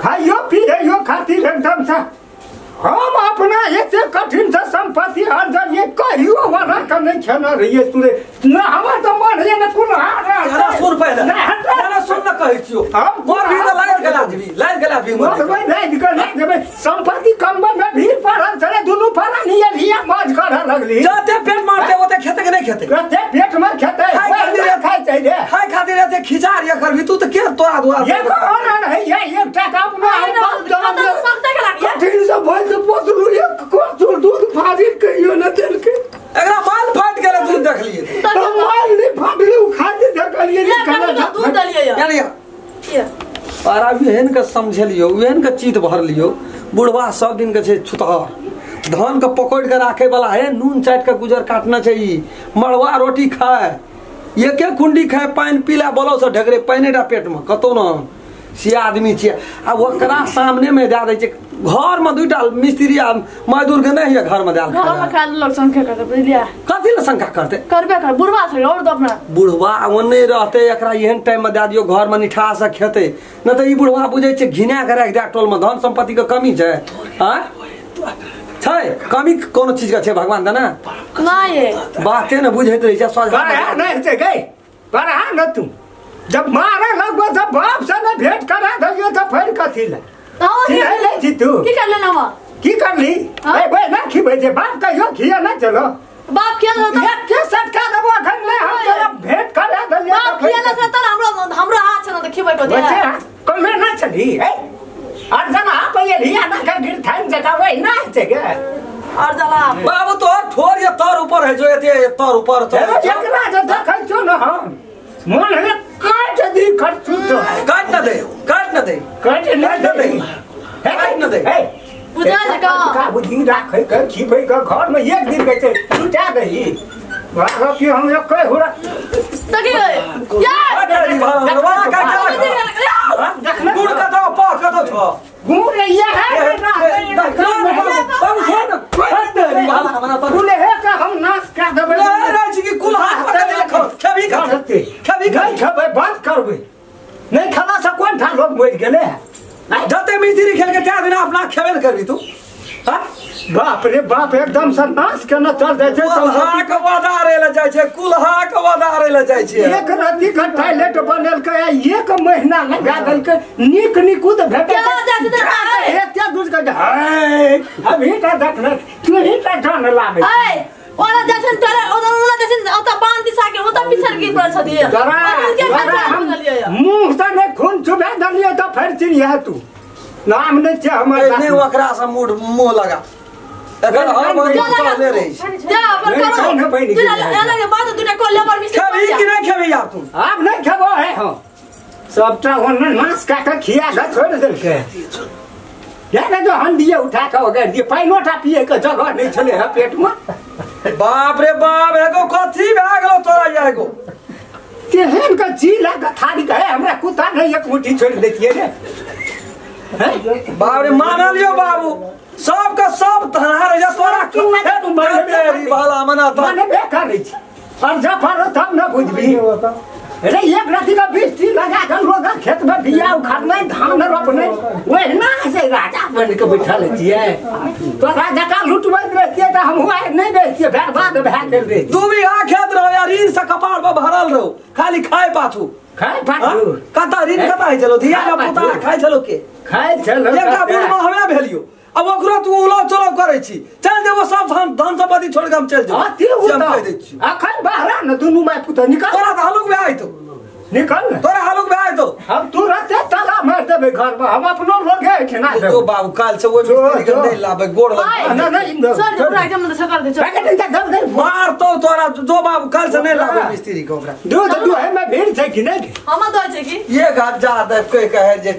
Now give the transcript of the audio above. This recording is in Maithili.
खाइयो पियो खातिर एकदम से हम अपना एते कठिन से संपत्ति अर्जन ये कहियो वाला के नहीं खेना रहिए सुरे न हमर त मन है न कुल ना सुन पहिले ना सुन न कहै छियो हम मोर भी त लाइट गला देबी लाइट गला देबी मोर नहीं नहीं देबे संपत्ति कमबे में भीड़ पड़ल छले दुनू पड़ा नहीं लिया मौज कर लगली जते पेट मारते ओते खेते के नहीं खेते कते पेट में खेते खाइ चाहिए खाइ खातिर एते खिचार ये करबी तू त के तोरा दुआर ये कोन है ये एकटा का अपना कठिन से बोल पोसलू एक कोसुल दूध फाजिल कहियो न देलके एकरा माल फाट गेलै दूध देखलिए त माल नहीं फाटले उ खाते देखलिए दूध देलिए यानी पारा एहन के समझलियो एहन के चीत भर लियो बुढ़वा सब दिन के छै छुतहर धान के पकड़ के राखे वाला है नून चाट के गुजर काटना चाहिए मड़वा रोटी खाए एके कुंडी खाए पानि पीला बोलो से ढगरे पानि टा पेट में कतौ न से आदमी छियै आ ओकरा सामने में दए दै छै घर में दुईटा मिस्त्री आ मजदूर के नहीं है घर में दाल घर में खा लोग शंका करते बुझलियै कथी ले शंका करते करबे कर बुढ़वा छै और दो अपना बुढ़वा ओने रहते एकरा एहन टाइम में दए दियो घर में निठा से खेते न त ई बुढ़वा बुझै छै घिना के राखि दे टोल में धन संपत्ति के कमी छै हां छै कमी कोनो चीज के छै भगवान दना नहीं बाते न बुझैत रहै छै सोझा नहीं छै गई पढ़ा न तू जब मारे लगबो त बाप से न भेंट करा दियो त फेर कथी ले ले छी तू की कर लेना वा की करली ए बे ना खिबै जे बाप कहियो खिया ना चलो बाप किया न एक के सटका देबो अखन ले हम तोरा भेंट करा देलियो बाप किया न त हमरो हमरो हाथ छ न त खिबै को दे बच्चा कमे ना चली ए और जना आप ये लिया ना का गिर थान जका वही ना छै के और जला बाबू तोर ठोर या तोर ऊपर है जो एते तोर ऊपर छ एकरा जे देखै छौ न हम मन है काट दी खर्चू तो काट न दे काट न दे काट न दे काट न दे बुझा छै का का बुझी राखै के खिबै के घर में एक दिन के छै लुटा दही बाबा की हम एक कह हुरा तकी यार भगवान का क्या गुड़ का तो पा का तो छ गुड़ ये है ना बाबू छोड़ न तेरी भाला हमरा तो कुल है का हम नाश कर देबै ले रहै छी कि कुल हाथ पकड़ के खेबी खेबी खेबी नहीं खेबै बात करबै नहीं खेला से कोन ठा लोग मरि गेलै जते मिस्त्री खेल के त्या दिन अपना खेबे करबी तू हां बाप रे बाप एकदम से नाश के न चल जाइ छै कुल्हा के बदारे ले जाइ छै कुल्हा के बदारे ले जाइ छै एक रति के टॉयलेट बनेलकै एक महीना लगा देलकै नीक निकुत भेटै एते दूर के है अभी त देखले तू ही त जान लागे ए ओला जैसन तोरा ओला ओला जैसन ओता बांध दिसा के ओता पिछड़ गिर पड़ छदी तोरा मुंह से ने खून चुबा देलियो त फेर चिन्ह तू नाम नहीं छै हमर नहीं ओकरा से मुंह मुंह लगा एकर हर बार चले रही जा पर करो एना बात दुटा को लेबर मिस्त्री खेबी कि नहीं खेबी यार तू आब नहीं खेबो है हम सबटा ओन मांस का के खिया के छोड़ देलकै या ने जो हम दिए उठा के ओगर दिए पाइनो टा पिए के जगह नहीं छले है पेट में बाप रे बाप एगो कथी भए गेलो तोरा या एगो तेहन के चीला के थारी के हमरा कुत्ता नहीं एक मुट्ठी छोड़ देतिए रे बाप रे मान लियो बाबू सब का सब धनहार जा तोरा तेरी भाला मना तो माने बेकार नै छी और जफर तब न बुझबी अरे एक राति का 20 टी लगा के लोग खेत में बिया उखाड़ने धान रोपने ओहिना से राजा बन के बैठल छियै तो राजा का लुटबैत रहतियै त हम हुआ नहीं बेचियै बर्बाद भए गेल रही दू बीघा खेत रहो या ऋण से कपार पर भरल रहो खाली खाए पाछू खाए पाछू कता ऋण कता है चलो धिया पुता खाए चलो के खाए चलो एकटा बुढ़वा हमे भेलियो अब ओकरो तू उलो चलो करै छी चल देबो सब धन धन संपत्ति छोड़ के हम चल जेबो हम कहि दै छी अखन बाहर न दुनू my पुत निकल तोरा त हलुक भए आइतो निकल न तोरा हलुक भए आइतो हम तुरंत ताला मार देबै घर में हम अपनो लोग एठना तो बाबू काल से ओइ मिस्त्री के नहीं लाबै गोड़ लग न न सर पूरा एकदम सकर दे चल मार तो तोरा जो बाबू काल से नहीं लाबै मिस्त्री के ओकरा दूध दूहे में भीड़ छै कि नहीं हम दै छै कि 1000 देब कहि कहे जे